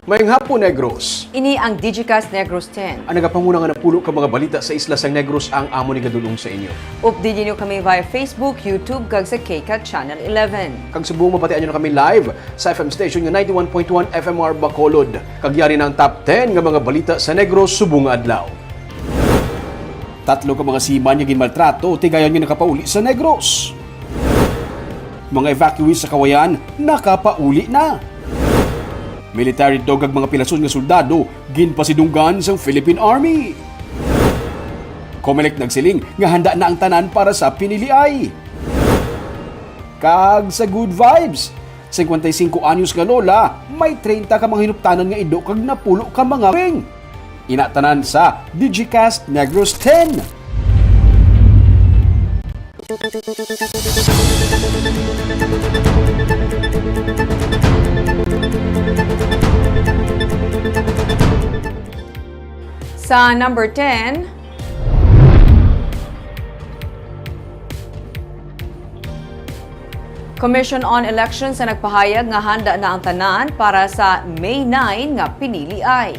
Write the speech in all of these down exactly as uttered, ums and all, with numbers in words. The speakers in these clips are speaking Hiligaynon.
Maayong hapon, Negros. Ini ang Digicast Negros ten. Ang nagapanguna nga napulo ka mga balita sa isla sang Negros ang amon igadul-ong sa inyo. Update ninyo kami via Facebook, YouTube, kag sa K CAT Channel eleven. Kag subong mabatian nyo na kami live sa F M station nga ninety-one point one F M R Bacolod. Kag yari na ang top ten nga mga balita sa Negros subong nga adlaw. Tatlo ka mga seaman nga ginmaltrato, tigayon nga nakapauli sa Negros. Mga evacuees sa Kawayan, nakapauli na. Military dog kag mga pilason nga soldado, ginpasidunggan sang Philippine Army. Comelec nagsiling nga handa na ang tanan para sa piniliay. Kag sa Good Vibes, singkwenta y singko anyos nga lola, may treinta ka mga hinuptanan nga ido kag napulo ka mga ring. Ina tanan sa Digicast Negros ten. Sa number ten, Commission on Elections ang nagpahayag nga handa na ang tanan para sa May nine nga piniliay.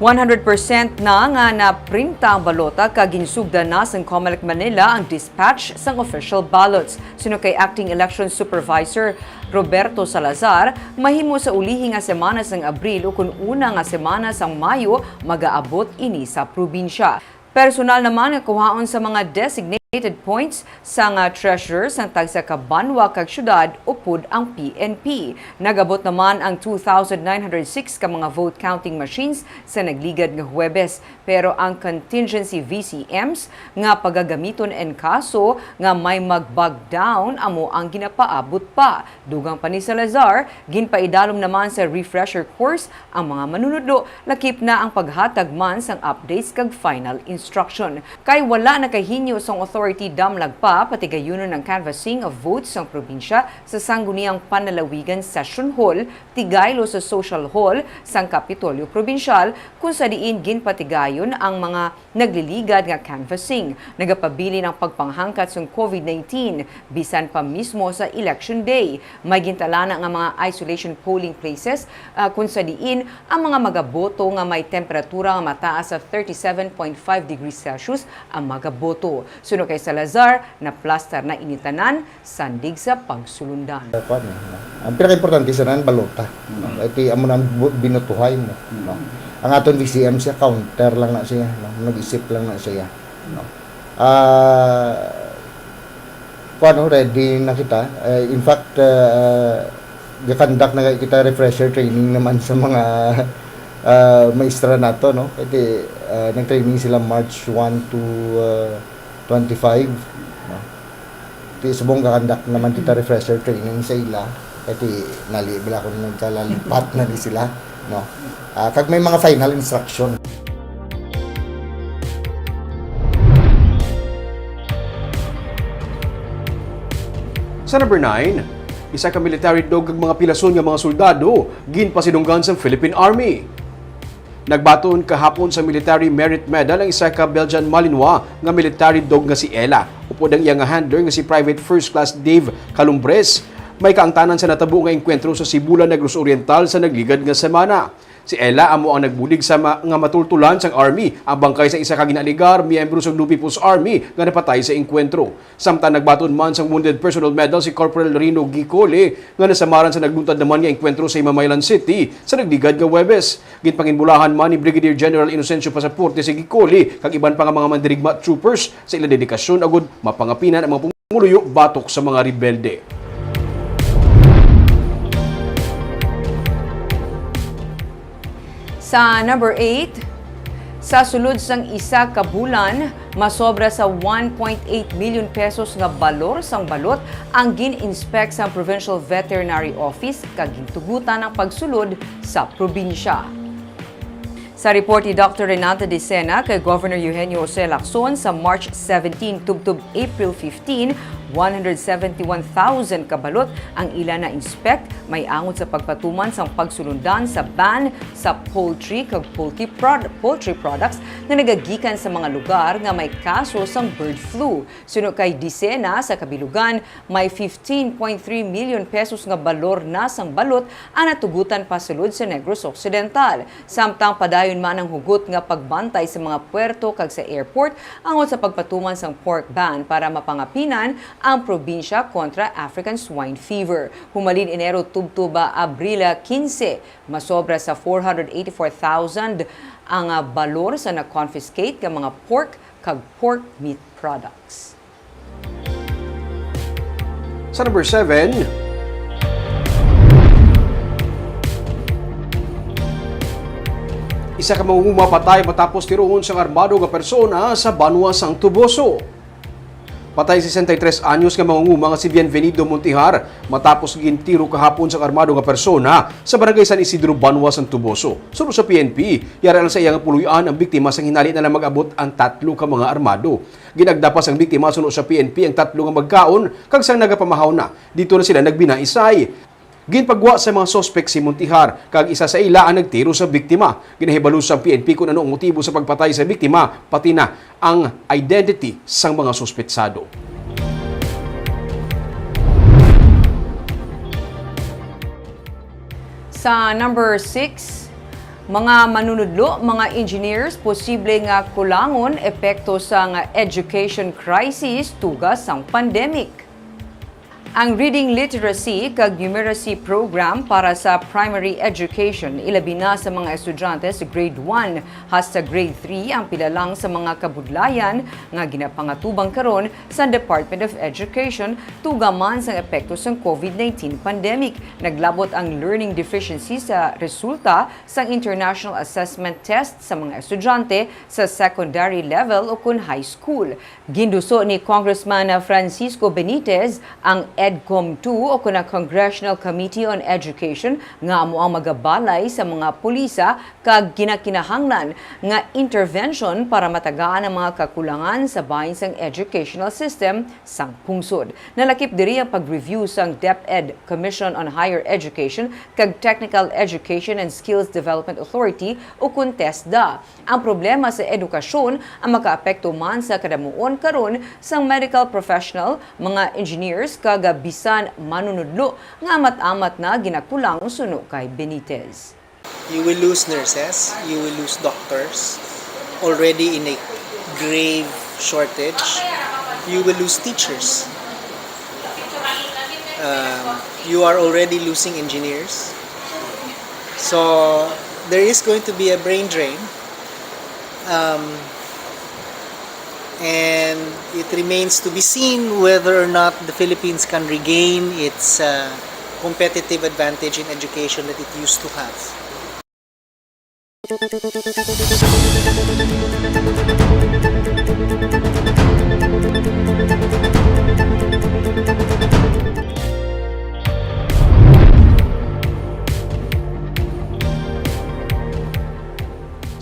One hundred percent na nga naprinta ang balota kag ginsugdan na sang Comelec Manila ang dispatch sang official ballots. Suno kay Acting Election Supervisor Roberto Salazar, mahimo sa ulihi nga semana sang Abril ukon una nga semana sang Mayo magaabot ini sa probinsya. Personal naman nga kuhaon sa mga designated points sang, ah, treasurer sang tagsa ka banwa kag syudad upod ang P N P. Nag-abot naman ang two thousand nine hundred six ka mga vote counting machines sa nagligad nga Huwebes, pero ang contingency V C Ms nga pagagamiton in kaso nga may mag-bog down amo ang ginapaabot pa. Dugang pa ni Salazar, ginpaidalom naman sa refresher course ang mga manunudlo, lakip na ang paghatag man sang updates kag final instruction. Kay wala nakahinyo sang authority damlag pa, patigayunon ang canvassing of votes sang probinsya sa sangguniang panlalawigan session hall, tigaylo sa social hall sang Kapitolyo Probinsyal, kung sa diin ginpatigayon ang mga nagliligad nga canvassing. Nagapabilin ang pagpanghangkat sang COVID nineteen, bisan pa mismo sa election day. May gintalana nga mga isolation polling places, ah, kung sa diin ang mga magaboto nga may temperatura nga mataas sa thirty-seven point five degrees Celsius ang magaboto. Suno kay Salazar, naplastar na ini tanan, sandig sa pagsulundan. Kuwan, eh, no? Ang pinakaimportante sa nan, balota. No? Kay ti amo na ang bu- binotohay mo. No? Ang aton V C M siya, counter lang na siya. No? Nag-isip lang na siya. No? Ah, kuwan, no? Ready na kita. Eh, in fact, ah, gakandak na kita refresher training naman sa mga ah, maestra nato, no? Kay ti, ah, nag-training sila March one to, ah, twenty-five, no? Ti subong gakandak naman kita refresher training sa ila. Kay ti nali bila kung nagkalalipat na ni sila, no? Ah, kag may mga final instruction. Sa number nine, isa ka military dog kag mga pilason nga mga soldado ginpasidunggan sang Philippine Army. Nagbaton kahapon sa Military Merit Medal ang isa ka Belgian Malinois nga military dog nga si Ella, upod ang iya nga handler nga si Private First Class Dave Calumbres. May kaangtanan sa natabo nga engkwentro sa Sibulan, Negros Oriental sa nagligad nga semana. Si Ella amo ang nagbulig sa ma- nga matultulan sang Army ang bangkay sa isa ka ginaalegar miyembro sang New People's Army nga napatay sa engkwentro. Samtang nagbaton man sang Wounded Personnel Medal si Corporal Rino Gicole nga nasamaran sa nagluntad naman nga engkwentro sa Himamaylan City sa nagligad nga Huwebes. Ginpanginbulahan man ni Brigadier General Inocencio Pasaporte si Gicole kag iban pa nga mga mandirigma troopers sa ila dedikasyon agud mapangapinan ang mga pumuluyo batok sa mga rebelde. Sa number eight, sa sulod sang isa ka bulan, masobra sa one point eight million pesos nga balor sang balot ang gin-inspect sang Provincial Veterinary Office kag gintugutan ang pagsulod sa probinsya. Sa report ni Doctor Renata Dicena kay Governor Eugenio Jose Lacson sa March seventeen tubtob April fifteen, One hundred seventy-one thousand ka balot ang ila na-inspect, may angot sa pagpatuman sang pagsulundan sa ban sa poultry kag poultry prod-, poultry products nga nagagikan sa mga lugar nga may kaso sang bird flu. Suno kay Disena, sa kabilugan, may fifteen point three million pesos nga balor na sang balot ang natugutan pasulod sa Negros Occidental. Samtang padayon man ang hugot nga pagbantay sa mga puerto kag sa airport angot sa pagpatuman sang pork ban para mapangapinan ang probinsya kontra African swine fever. Humalin Enero tubtob Abril quince, masobra sa four hundred eighty-four thousand ang, ah, balor sa na-confiscate nga mga pork kag pork meat products. Sa number seven, isa ka mangunguma patay matapos tirohon sang armado nga persona sa banwa sang Toboso. Patay sesenta y tres anyos nga mangunguma nga si Bienvenido Montihar matapos gintiro kahapon sang armado nga persona sa barangay San Isidro, banwa sang Toboso. Suno sa P N P, yara lang sa iya nga puloy-an ang biktima sang hinali na lang mag-abot ang tatlo ka mga armado. Ginagdapas sang biktima suno sa P N P ang tatlo nga magkaon, kag sang nagapamahaw na, didto na sila nagbinaisay. Ginpagwa sa mga suspek si Montihar, kag isa sa ila ang nagtiro sa biktima. Ginahibalo sang P N P kon ano ang motibo sa pagpatay sa biktima, pati na ang identity sang mga suspetsado. Sa number six, mga manunudlo, mga engineers, posible nga kulangon epekto sang education crisis tuga sang pandemic. Ang Reading Literacy kag Numeracy Program para sa Primary Education, ilabi na sa mga estudyante sa Grade one hasta Grade three, ang pila lang sa mga kabudlayan nga ginapangatubang karon sa Department of Education tuga man sang epekto sang COVID nineteen pandemic. Naglabot ang learning deficiency sa resulta sang International Assessment Test sa mga estudyante sa secondary level ukon high school. Ginduso ni Congressman Francisco Benitez ang EDCOM two ukon ang Congressional Committee on Education nga amo ang magabalay sa mga pulisa kag ginakinahanglan nga intervention para matagaan ang mga kakulangan sa bahin sang educational system sang pungsod. Nalakip diri ang pag-review sang DepEd, Commission on Higher Education, kag Technical Education and Skills Development Authority ukon TESDA. Ang problema sa edukasyon ang makaapekto man sa kadamuon karon sang medical professional, mga engineers, kag bisan manunudlo nga amat-amat na ginakulang suno kay Benitez. You will lose nurses, you will lose doctors, already in a grave shortage. You will lose teachers. Um, you are already losing engineers. So there is going to be a brain drain. Um, and it remains to be seen whether or not the Philippines can regain its uh, competitive advantage in education that it used to have.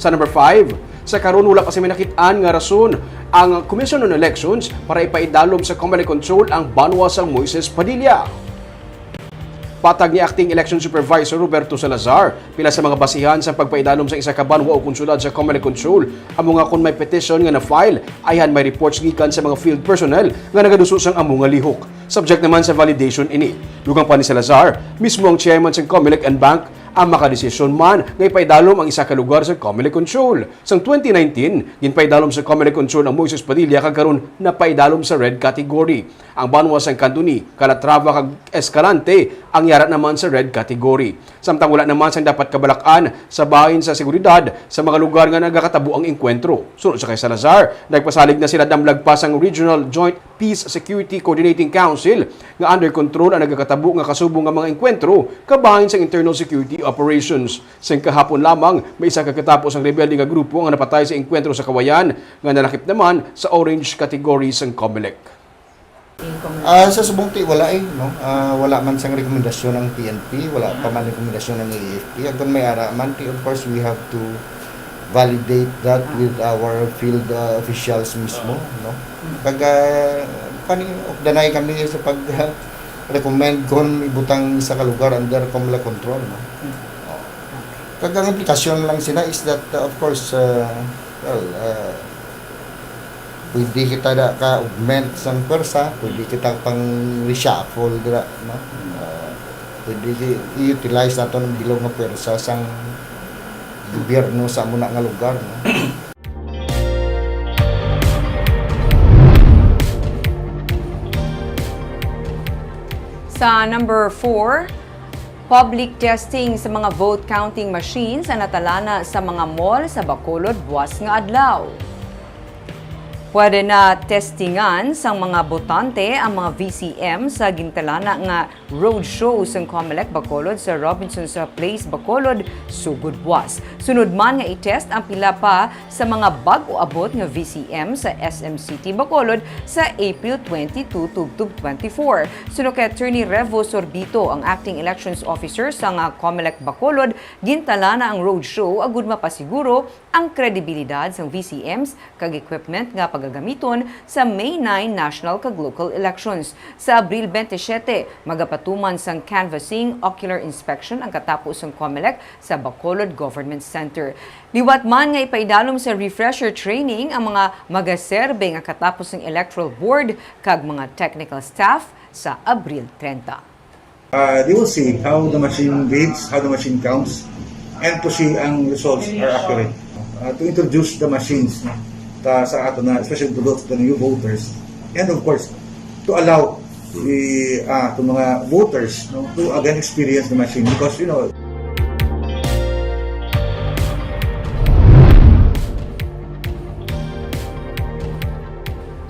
Sa number five, sa karon wala pa sila nakit-an nga rason ang Commission on Elections para ipaidalom sa Comelec control ang banwa sang Moises Padilla. Patag ni Acting Election Supervisor Roberto Salazar, pila sa mga basihan sa pagpaidalom sa isa ka banwa o konsulad sa Comelec control amo nga kon may petition nga na-file, ayhan may reports gikan sa mga field personnel nga nagaduso sang amo nga lihok. Subject naman sa validation ini. Dugang pa ni Salazar, mismo ang chairman sang Comelec and Bank ang makadesisyon man nga ipaidalom ang isa ka lugar sa Comelec control. Sang twenty nineteen, ginpaidalom sa Comelec control ang Moises Padilla kag karon napaidalom sa red category. Ang banwa sang Cantoni, Calatrava kag Escalante ang yara naman sa red category. Samtang wala naman sang dapat kabalak-an sa bahin sa seguridad sa mga lugar nga nagakatabo ang engkwentro. Suno sa kay Salazar, nagpasalig na sila damlag pa sang Regional Joint Peace Security Coordinating Council nga under control ang nagakatabo nga kasubong nga mga engkwentro kabahin sang internal security operations. Sing kahapon lamang, may isa ka katapo sang rebelde nga grupo nga napatay sa engkwentro sa Kawayan nga nalakip naman sa orange category sang Comelec. Ah, sa subong ti wala eh, no? Ah, wala man sang rekomendasyon ang P N P, wala pa man rekomendasyon ang A F P. Ang kung may ara man ti, of course, we have to validate that with our field ah, officials mismo, no? Kag ah, Kani, ukdanay kami sa pag-, recommend kon ibutang sa ka lugar under Comelec control, no? Kag ang implikasyon lang sina is that, uh, of course, uh, well, uh, pwede kita da ka-augment sang pwersa, pwede kita pang reshuffle dira, no? Uh, pwede i-, i-utilize naton ang bilog nga pwersa sang gobyerno sa amo na nga lugar, no? Sa number four, public testing sa mga vote counting machines ang natalana sa mga mall sa Bacolod buwas nga adlaw. Pwede na testingan sang mga botante ang mga V C M sa gintalana nga roadshow sang Comelec Bacolod sa Robinson's Place, Bacolod, sugod buwas. Sunod man nga i-test ang pila pa sa mga bag-o abot nga V C M sa S M City Bacolod sa April twenty-two tubtob twenty-four. Suno kay Attorney Revo Sorbito, ang acting elections officer sang Comelec Bacolod, gintalana ang roadshow agud mapasiguro ang kredibilidad sang V C Ms kag equipment nga pagagamiton sa May nine national kag local elections. Sa Abril twenty-seven, magapatuman sang canvassing, ocular inspection ang katapo sang Comelec sa Bacolod Government Center. Liwat man nga ipaidalom sa refresher training ang mga magaserbe nga katapo sang Electoral Board kag mga technical staff sa Abril trenta. Uh, they will see how the machine reads, how the machine counts, and to see ang results are accurate. Uh, to introduce the machines, no, ta, sa ato na, especially to those, the new voters, and of course, to allow the uh, to mga voters, no, to again experience the machine because, you know,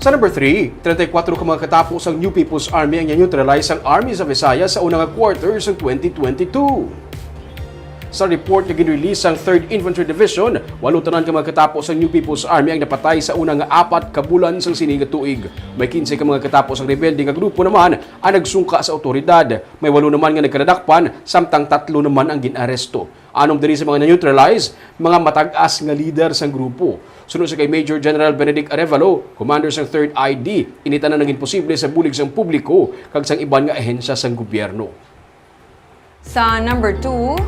Sa number three, treinta y cuatro ka mga katapo sang New People's Army ang gineutralize sang Army sa Visayas sa una nga quarter sang twenty twenty-two. Sa report nga ginrelease sang Third Infantry Division, walo tanan ka mga katapo sang New People's Army ang napatay sa una nga apat ka bulan sang sini nga tuig. May kinse ka mga katapo sang rebelde nga grupo naman ang nagsungka sa awtoridad. May walo naman nga nagkadadakpan, samtang tatlo naman ang gin-aresto. Anom diri sa mga na-neutralize, mga matag-as nga lider sang grupo. Suno sa kay Major General Benedict Arevalo, commander sang Third I D, ini tanan naging posible sa bulig sang publiko kag sang iban nga ahensya sang gobyerno. Sa number two,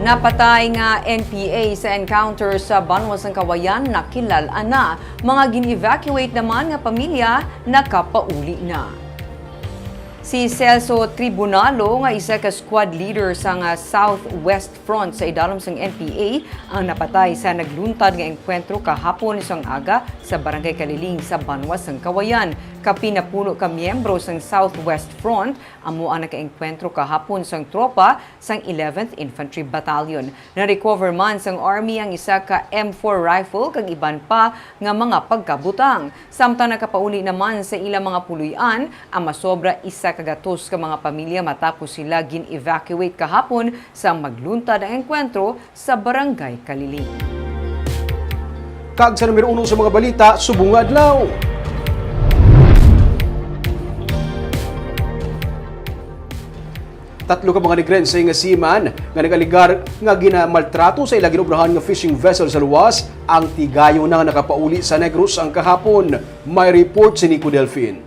napatay nga N P A sa encounter sa banwa sang Kawayan, nakilal-an na. Mga gin-evacuate naman nga pamilya nakapauli na. Si Celso Tribunalo, nga isa ka squad leader sang Southwest Front sa idalom sang N P A, ang napatay sa nagluntad nga engkwentro kahapon sang aga sa Barangay Kaliling sa banwa sang Kawayan. Kapin napuno ka miyembro sang Southwest Front amo ang nakaengkwentro kahapon sang tropa sang eleventh Infantry Battalion. Na-recover man sang Army ang isa ka M four rifle kag iban pa nga mga pagkabutang. Samtang nakapauli naman sa ila mga puloy-an ang masobra isa ka gatos ka mga pamilya matapos sila gin-evacuate kahapon sang magluntad ang engkwentro sa Barangay Kaliling. Kag sa numero uno sa mga balita subong nga adlaw. Tatlo ka mga Negrense nga seaman nga nag-alegar nga ginamaltrato sa ila ginobrahan nga fishing vessel sa luwas ang tigayon na nga nakapauli sa Negros ang kahapon. May report si Nico Delfin.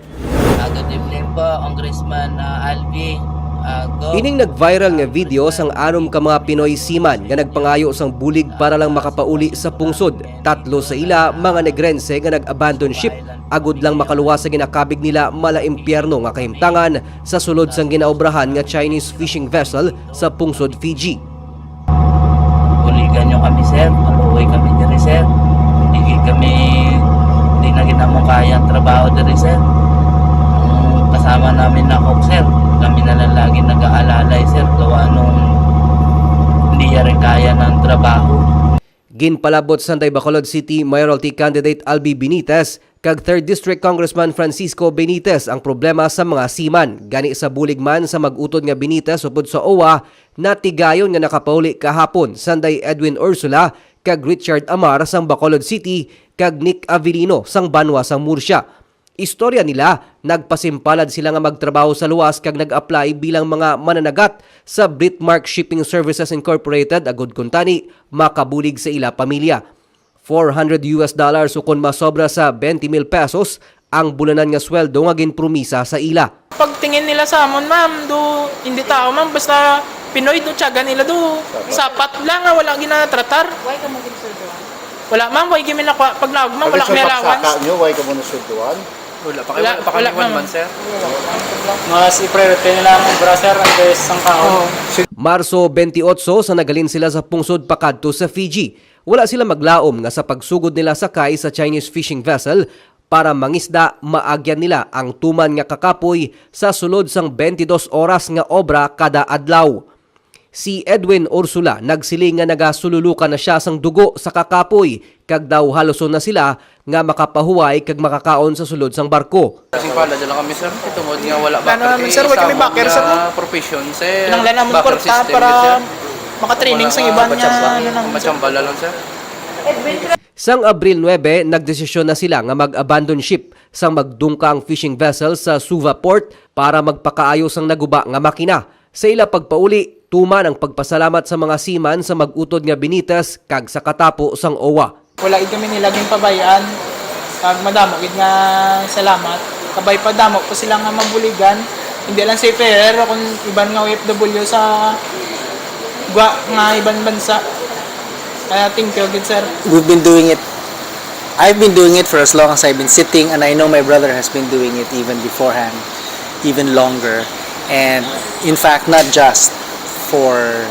Ah, good evening po, Congressman ah, Alvi. Ah, Go. Ining nag-viral nga video sang anom ka mga Pinoy seaman nga nagpangayo sang bulig para lang makapauli sa pungsod. Tatlo sa ila mga Negrense nga nag-abandon ship agud lang makaluwas sa ginakabig nila mala impyerno nga kahimtangan sa sulod sang ginaobrahan nga Chinese fishing vessel sa pungsod Fiji. Buligan nyo kami, sir. Maluoy kami diri, sir. Hindi kami, hindi na ginamong kaya ang trabaho diri, sir. Ang kasama namin na cook, sir. Kami na lang lagi nag-aalalay, sir. Gawa nung hindi niya rin kaya ng trabaho. Ginpalabot sang Bacolod City Mayoralty Candidate Albi Benitez kag Third District Congressman Francisco Benitez ang problema sa mga seaman. Gani sa bulig man sa mag-utod nga Benitez upod sa O W A, natigayon nga nakapauli kahapon sanday Edwin Ursula kag Richard Amar sang Bacolod City kag Nick Avelino sang banwa sang Murcia. Istorya nila, nagpasimpalad sila nga magtrabaho sa luwas kag nag-apply bilang mga mananagat sa Britmark Shipping Services Incorporated agud kuntani makabulig sa ila pamilya. Four hundred U S dollars, o kon masobra sa twenty mil pesos, ang bulanan nga sweldo nga ginpromisa sa ila. Pagtingin nila sa amon, ma'am, do hindi tao, ma'am, basta Pinoy, do tiyaga nila do sapat lang nga wala ginatratar. Why ka mo ginsulduan? Wala, ma'am, why gimi nakuha? Pag naog, ma'am, wala kami allowance. Nyo, why ka mo nasulduan? Wala pa kayo, wala, wala pa kami, ma'am, one month, sir. Mas i-priority nila ang obra, sir, ang best sang tao. Oo. Marso twenty-eight sa naghalin sila sa pungsod pakadto sa Fiji. Wala sila maglaom nga sa pagsugod nila sakay sa Chinese fishing vessel para mangisda, maagyan nila ang tuman nga kakapoy sa sulod sang twenty-dos oras nga obra kada adlaw. Si Edwin Ursula nagsiling nga nagasululukan na siya sang dugo sa kakapoy, kag daw haluson na sila nga makapahuway kag makakaon sa sulod sang barko. Kasing palad lang kami, sir. Tungod nga wala backer, sir, wala kami backer, sir, no? Profession, sir. Kinahanglan namon kwarta para makatraining sa iban nga, ano naman, sir. Machamba lang, sir. Sang Abril nuebe, nagdesisyon na sila nga mag-abandon ship sang magdungka ang fishing vessel sa Suva Port para magpakaayo sang naguba nga makina. Sa ila pagpauli, tuman ang pagpasalamat sa mga seaman sa mag-utod nga Benitez kag sa katapo sang owa. Wala gid kami nila ginpabay-an, kag madamo gid nga salamat. Kabay pa, damo pa sila nga mabuligan. Hindi lang sa F I R, kun iban nga O F W sa gwa nga iban bansa. Kaya thank you gid, sir. We've been doing it. I've been doing it for as long as I've been sitting, and I know my brother has been doing it even beforehand, even longer. And in fact, not just for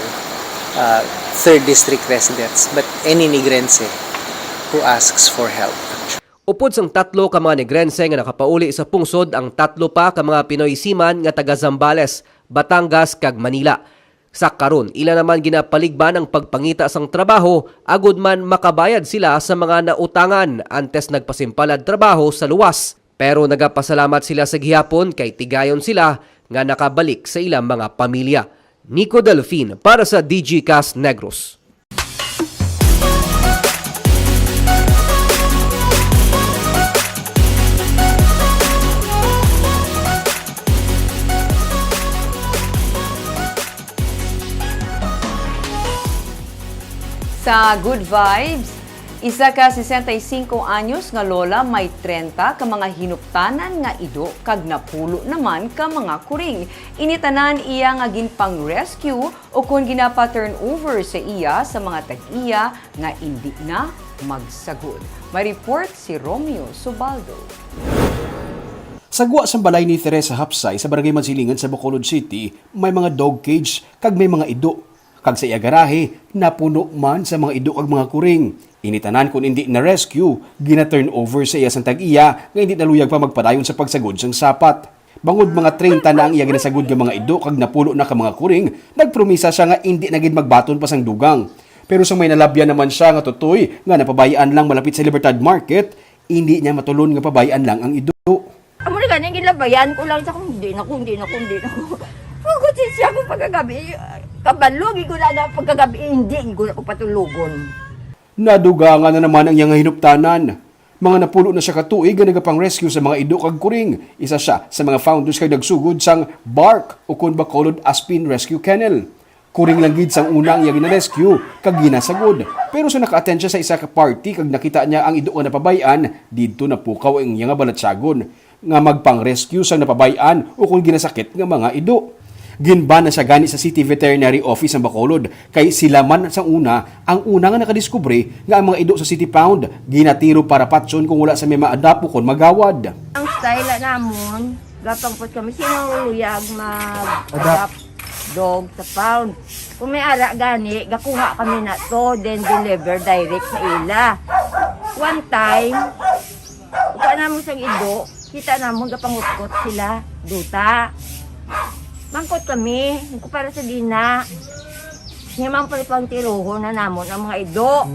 uh, third district residents, but any Negrense who asks for help. Upod sang tatlo ka mga Negrense nga nakapauli sa pungsod, ang tatlo pa ka mga Pinoy seaman nga taga Zambales, Batangas, kag Manila. Sa karon, ila naman ginapaligban ang pagpangita sang trabaho agod man makabayad sila sa mga nautangan antes nagpasimpalad trabaho sa luwas. Pero nagapasalamat sila sa gihapon kay tigayon sila nga nakabalik sa ilang mga pamilya. Nico Delfin para sa D G Cast Negros. Sa Good Vibes, isa ka sesenta y cinco anyos nga lola may treinta ka mga hinuptanan nga ido kag napulo naman ka mga kuring. Ini tanan iya nga ginpang-rescue o kon ginapa-turnover sa iya sa mga tag-iya nga indi na magsagod. May report si Romeo Subaldo. Sa gwa sang balay ni Teresa Hapsay sa Barangay Mansilingan sa Bacolod City, may mga dog cage kag may mga ido. Kag sa iya garahe, napuno man sa mga ido kag mga kuring. Ini tanan, kon indi na-rescue, gina-turnover sa iya sang tag-iya nga indi naluyag pa magpadayon sa pagsagod sang sapat. Bangod mga treinta na ang iya ginasagod nga mga ido kag napulo na ka mga kuring, nagpromisa sia nga indi na gid magbaton pa sang dugang. Pero sang may nalabyan naman sia nga tutoy nga napabay-an lang malapit sa Libertad Market, indi niya matulon nga pabay-an lang ang ido. Amo na gani, ginlabayan ko lang sa kung di na, kung di na, kung di na ko. Pagod siya ko pagkagabi, kabalo gid ko na, na pagkagabi, hindi gid ko na ko patulogon. Nadugangan na naman ang iyang hinuptanan. Mga napulo na sia ka tuig nga nagapang-rescue sa mga ido kag kuring. Isa sia sa mga founders kag nagsugod sang BARK, ukon Bacolod Aspen Rescue Kennel. Kuring lang gid sang una ang iya gina-rescue kag ginasagod. Pero sa naka-attend sia sa isa ka party kag nakita niya ang ido nga napabay-an, didto napukaw ang iya nga balatyagon nga magpang-rescue sang napabay-an o kon ginasakit nga mga ido. Ginban na siya gani sa City Veterinary Office sang Bacolod, kay sila man sang una ang una nga nakadiskubre nga ang mga ido sa City Pound ginatiro para patyon kung wala sa may ma-adopt o kon magawad. Ang style namon, gapangpot kami, sino uluyag mag-adopt dog sa pound. Kung may ara gani, gakuha kami na to, then deliver direct sa ila. One time, kuha namon sang ido, kita namon gapangutkot sila, duta. Mangkot kami, para sa dina. Niya man pala pang tirohon na namon ang mga ido.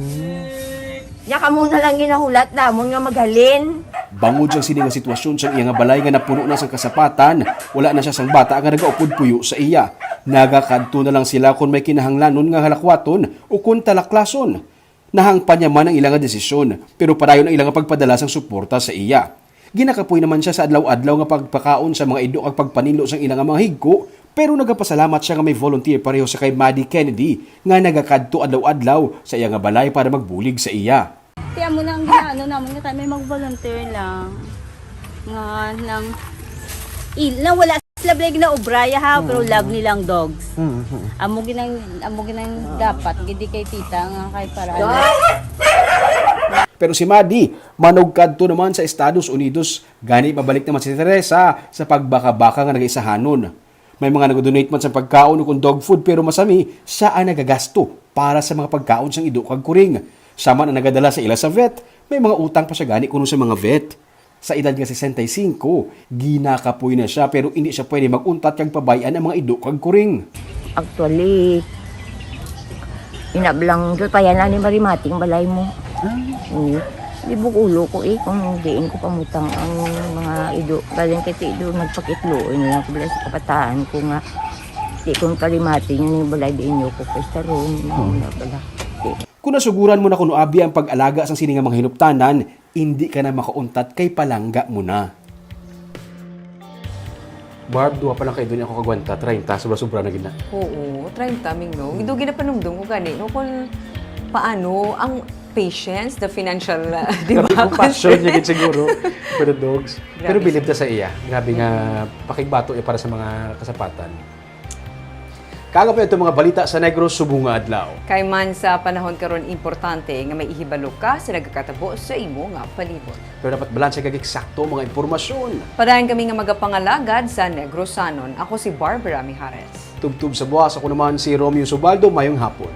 Nya kamo na lang ginahulat namon nga maghalin. Bangod sang sini nga sitwasyon sang iya nga balay nga napuno na sang kasapatan, wala na sia sang bata nga nagaupod puyo sa iya. Nagakadto na lang sila kon may kinahanglanon nga halakwaton o kon talaklason. Nahangpan niya man ang ila nga desisyon, pero padayon ang ila nga pagpadala sang suporta sa iya. Ginakapoy naman sia sa adlaw-adlaw nga pagpakaon sa mga ido kag pagpaninlo sang ila nga mga higko, pero nagapasalamat sia nga may volunteer pareho sa kay Maddie Kennedy nga nagakadto adlaw-adlaw sa iya nga balay para magbulig sa iya. Kaya mo nang ginaano naman nga tayo may mag-volunteer lang. Nga nang il na wala sila bala ginaobraya ha, pero love nilang dogs. Mhm. Amo ginang amo ginang dapat gidi kay tita nga kay para Pero si Madi, manugkadto naman sa Estados Unidos, gani mabalik naman si Teresa sa pagbaka-baka nga nagaisahanon. May mga nag-donate man sa pagkaon o kung dog food, pero masami siya ang nagagasto para sa mga pagkaon sang ido kag kuring. Siya man ang nagadala sa ila sa vet, may mga utang pa siya gani kuno sa mga vet. Sa edad nga sesenta y cinco, ginakapoy na siya, pero hindi siya pwede mag-untat kag pabay-an ang mga ido kag kuring. Actually, inablang doon pa yan, ani marimating balay mo. Oo. Libog ulo ko eh, kung diin ko pamutang ang mga ido. Galing kay ti ido, nagpakitluoy na lang ko bala sa kabataan ko nga, di kong kalimati nga yung balay diin nyo ko pestaron, mga bala. Di. Kung nasuguran mo na kuno abi ang pag-alaga sang sini nga mga hinuptanan, indi ka na makauntat kay palangga mo na. Barb, duha pa lang ka edto niya ako kagwanta, treinta, sobra-sobra na gid na. Oo, treinta, Ming, no? Daw ginapanumdum ko gani, no? Kung paano ang patience, the financial, uh, di Grabe ba? Kung passion niya gid siguro for the dogs. Grabe Pero bilib siya. ta sa iya. Grabe nga pakigbato iya para sa mga kasapatan. Kaga pa ito mga balita sa Negros subong nga adlaw. Kay man sa panahon karon, importante nga may ihibalo ka sa nagakatabo sa imo nga palibot. Pero dapat balanse kag eksakto ang mga impormasyon. Padayon kami nga magapangalagad sa Negrosanon. Ako si Barbara Mijares. Tubtob sa buwas, ako naman si Romeo Subaldo. Mayong hapon.